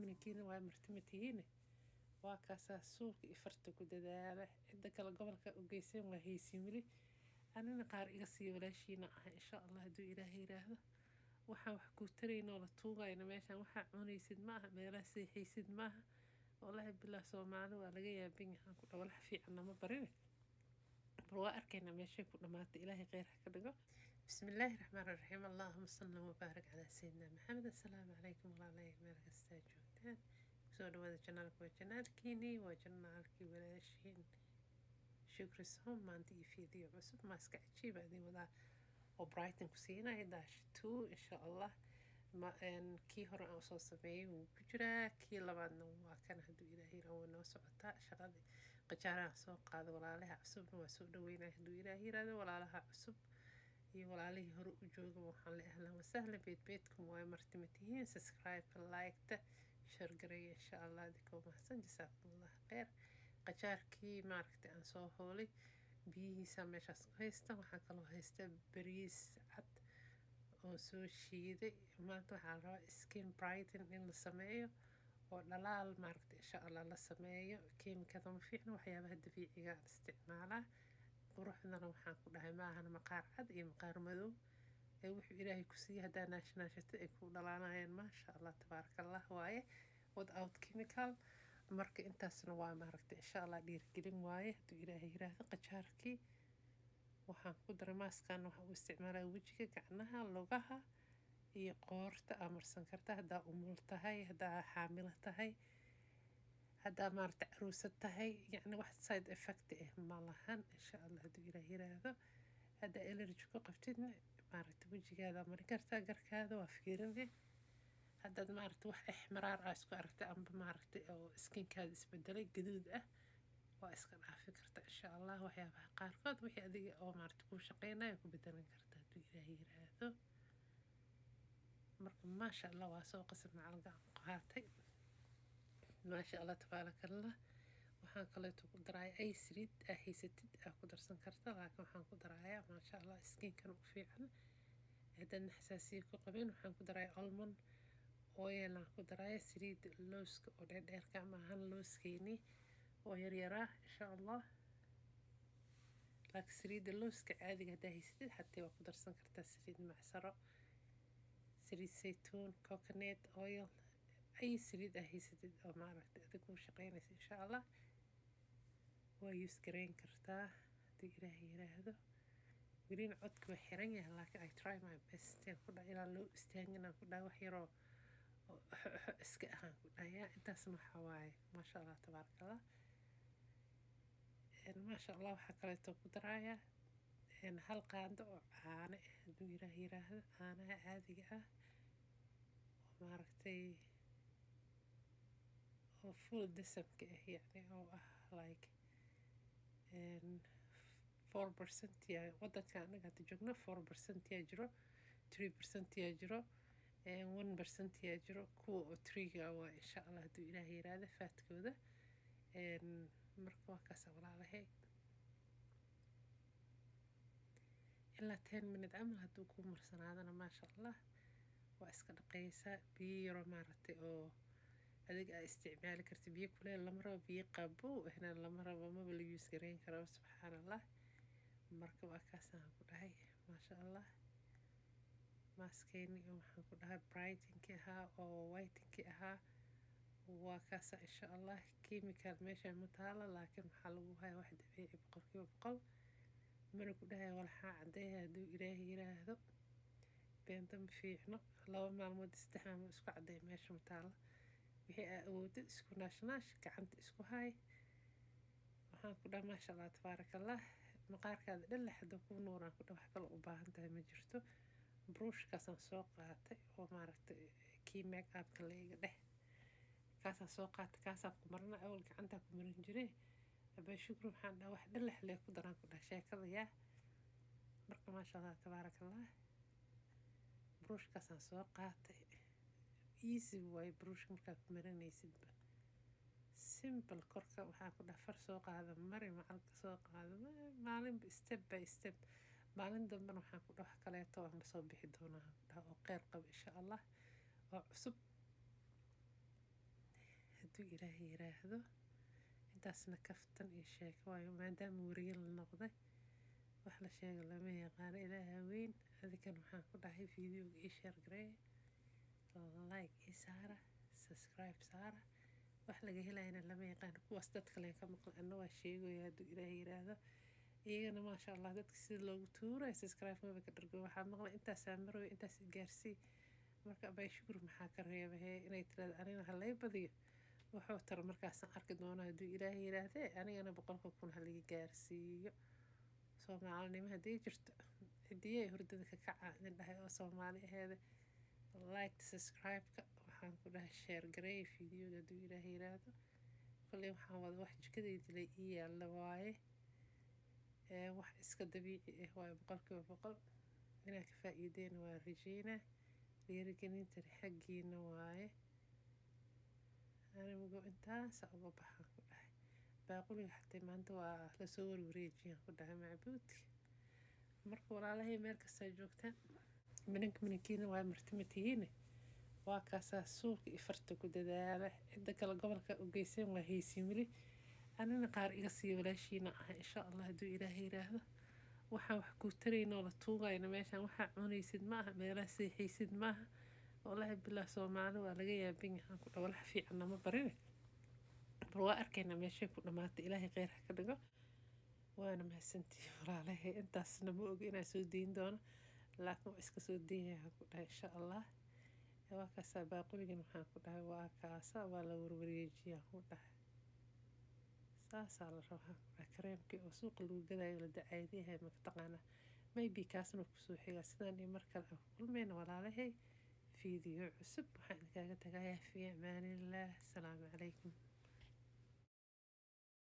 Minankiina waa marti ma tihiine. Waa kaasaa, suulka iyo farta ku dadaala. Cidda kale gobolka u geyseen waa haysiin weli. Anina qaar iga siiya, walaashiina ah, insha Allah, hadduu Ilaahay yiraahdo. Waxaan wax kuu taraynoo la tuugayna meeshaan, waxaa cunaysid ma aha, meelaha seexaysid ma aha. Wallaahi bilah, Soomaali waa laga yaabin yahaan ku dhawalax fiican nama barine. Bal waa arkaynaa meeshay ku dhamaatay. Ilaahay kheyr ha ka dhigo. بسم الله الرحمن الرحيم، اللهم صل وبارك على سيدنا محمد. السلام عليكم walaalayaal, meel kastaa joogtaan kusoo dhawaada channelka. Waa channelkiinii, waa channelkii walaashiin Shukri Som. Maanta iyo video cusub, mask cajiib aa idin wadaa oo brighten ku siinaya dash two, insha Allah. Ma kii hore aan usoo sameeyey wuu ku jiraa, kii labaadna waa kan, hadduu Ilaahay yiraaho. Way noo socotaa shaqadii. Qajaaraha soo qaada. Walaalaha cusubna waa soo dhaweynaya, hadduu Ilaahay yiraahdo. Walaalaha cusub iyo walaalihii hore u jooga waxaan le ahlan wasahlan. Beed beedkum waayo, marti ma tihiin. Subscribe, like-ta, share gareeya, insha Allah. Adikoo mahadsan, jasaakumullah kheyr. Qajaarkii maaragtay aan soo hoolay biyihiisa meeshaas ku haysta. Waxaan kaloo haysta bariis cad oo soo shiiday. Maanta waxaa la rabaa skin brighten in la sameeyo oo dhalaal maaragtay, insha Allah, la sameeyo. Kiimikada ma fiicna, waxyaabaha dabiiciga aan isticmaalaa. Quruxdana waxaan ku dhahay maahan maqaar cad iyo maqaar madow ee wuxuu Ilaahay ku siiyey haddaa naashnaashato ay ku dhalaanayaan. Maasha Allah, tabaaraka Allah waaye, without chemical. Marka intaasna waa maaragtay, insha Allah, dhiirigelin waaye, hadduu Ilaahay yiraahdo. Qajaarkii waxaan ku daray maskkan. Waxaan u isticmaalaya wejiga, gacnaha, lugaha iyo qoorta. Aa marsan karta haddaa umul tahay, haddaa xaamilo tahay, haddaa maaragta caruusad tahay. Yacni wax side effect ah ma lahan, insha Allah, hadduu Ilaah yiraahdo. Haddaa allergy ku qabtidna, maaragta wejigaada marin kartaa, garkaada waa fiirine. Haddaad maaragta wax ixmiraar ah isku aragtay amba maaragtay oo skinkaada isbedelay gaduud ah, waa iska dhaafi karta, insha Allah. Waxyaabaha qaarkood wixii adiga oo maaragta kuu shaqeynaya ku bedelan karta, hadduu Ilaah yiraahdo. Marka maasha Allah, waa soo qasab macalga qaatay. Maasha Allah, tabaaraka Allah. Waxaan kaleeto ku daraaya ay saliid aa haysatid aa ku darsan karta, laakiin waxaan ku darayaa, maasha Allah, skinkan u fiican haddaan xasaasiya ku qabin. Waxaan ku darayaa almond oil aan ku daraaya, saliid looska oo dheerdheerka maahan, looskeeni oo yaryaraa, insha Allah. Laakiin saliidda looska caadiga haddaa haysatid xataa waa ku darsan kartaa, saliid macsaro, saliid saytuun, coconut oil, ay saliid aa haysatid oo maaragtay adig kuu shaqeynaysa, insha Allah, waa use gareyn kartaa, haddii Ilaahay yiraahdo. Welina codka waa xiran yahay, laakiin I try my best aan ku dhaha ilaa loo istaagin aan ku dhaha wax yaroo iska ahaan ku dhahayaa. Intaasna waxaa waaye, maasha Allah, tabaaraka Allah, maasha Allah. Waxaa kaleeto ku darayaa hal qaando oo caano ah, hadduu Ilaah yiraahdo, caanaha caadiga ah oo maaragtay oo full dasamka ah, yacni oo ah like 4% ya wadanka anaga hadda joogno. 4% yaa jiro, 3% yaa jiro, 1% yaa jiro. Kuwa oo threega waa, insha Allah, hadduu Ilaah yiraahdo, fatkooda. Marka waa kaasa, walaalahay. Ilaa 10 minute camal hadduu kuu marsanaadana, maasha Allah, waa iska dhaqaysaa. Biyo yaroo maaragtay oo adiga aa isticmaali karta. Biyo kuleel lama rabo, biyo qabow ahna lama rabo, maba la use gareyn karo, subxaan Allah. Marka waa kaasaan ku dhahay, maasha Allah. Maskeyni waxaan ku dhahay brightenkii ahaa oo whitenkii ahaa waa kaasa, insha Allah. Chemical meesha ma taalo, laakiin waxaa lagu hayaa wax dabiici 100%. Mana ku dhahay walxaa cadeeya, hadduu Ilaahay yiraahdo. Beenta ma fiicno. 2 maalmood, 3 maalmood isku cadeey meesha ma taalo. Wixii aa awoodid isku naashnaash, gacanta isku hay. Waxaan ku dhaha, maasha Allah, tabaaraka Allah, maqaarkaada dhalax hadduu kuu nuuraan ku dhaha, wax kale u baahan tahay ma jirto. Brushkaasaan soo qaatay oo maaragtay kii make upka la iga dheh, kaasaan soo qaatay, kaasaan ku marina. Awal gacantaa ku marin jiray. Abaa Shukri waxaan dhaha wax dhalax lee ku daraan ku dhaha sheekada yaa. Marka maasha Allah, tabaaraka Allah, brushkaasaan soo qaatay. Easy waaye brushka markaad ku marinaysidba, simple. Korka waxaa ku dhaha far soo qaada, mari, macalka soo qaada, maalinba step by step. Maalin dambena waxaan ku dhaha wax kaleeto waan lasoo bixi doonaa ku dhaha oo qeyr qabo, insha Allah, oo cusub. Hadduu Ilaahay yiraahdo, intaasna kaftan iyo sheeko waayo, maadaama weriye la noqday, wax la sheego lama yaqaano. Ilaaha weyn. Adikan waxaan ku dhahay, videoga ii share gareey, like ii saara, subscribe saara. Wax laga helayana lama yaqaano. Kuwaas dad kale ka maqla, anna waa sheegaya. Hadduu Ilaahay yiraahdo, iyagana maasha Allah, dadka sida loogu tuurayo subscribe maba ka dhargo. Waxaa maqlay intaasaa marooy, intaas gaarsii. Marka abay Shukur maxaa ka reebahee inay tirahdo anigana halay badiyo? Wuxuu tara markaasaan arki doona. Hadduu Ilaahay yiraahdee, anigana 100,000 halaga gaarsiiyo. Soomaalinimo haddii jirto, cidiyey hurdada ka kaca idin dhahay oo Soomaali aheeda. Like, subscribe-ka, waxaan ku dhahay share gareey videoga. Hadduu Ilaahay yiraahdo, kolley waxaan wada wax jikadayda la ii yaalla waaye, wax iska dabiici ah waaye 100%. Inaad ka faa'iideen waa rajeynaa. Dhiirigelinta xaggiina waaye. Anigu intaasa uga baxaan ku dhahay. Baaquliga xatay maanta waa lasoo warwareejiyaan ku dhahay macbuudka. Marka walaalahay, meel kastaa joogtaan, minanka minankiina waa martima tihiine. Waa kaasaa suulka iyo farta ku dadaala. Cidda kale gobolka u geyseen waa haysimili, anina qaar iga siiya, walaashiina ah. Insha Allah, hadduu Ilaahay yiraahdo, waxaan wax kuu taraynoo la tuugayna meeshaan. Waxaa cunaysid ma aha, meelaha seexaysid ma aha. Wallaahi bilah, Soomaali waa laga yaaban yahay ku dhaw. Walax fiican nama barine. Bal waa arkaynaa meeshay ku dhamaatay. Ilaahay kheyr ha ka dhigo. Waana mahadsantihi walaalahay. Intaasna ma ogi inaan soo dayn doono, laakiin waa iska soo daynaya ku dhahay, insha Allah. Waa kaasaa baaquligan, waxaan ku dhahay waa kaasa, waa la warwareejiyaa ku dhahay. Saasaa la rabaa ku dhahay. Kareemkii oo suuqa lagu gadayo la dacaadiyahay maka taqaanaa? Maybe kaasna kusoo xigaa. Sidaan iyo mar kale aan ku kulmayna walaalahay, video cusub, waxaan idinkaaga tagayaa fi amaanillaah. Asalaamu calaykum.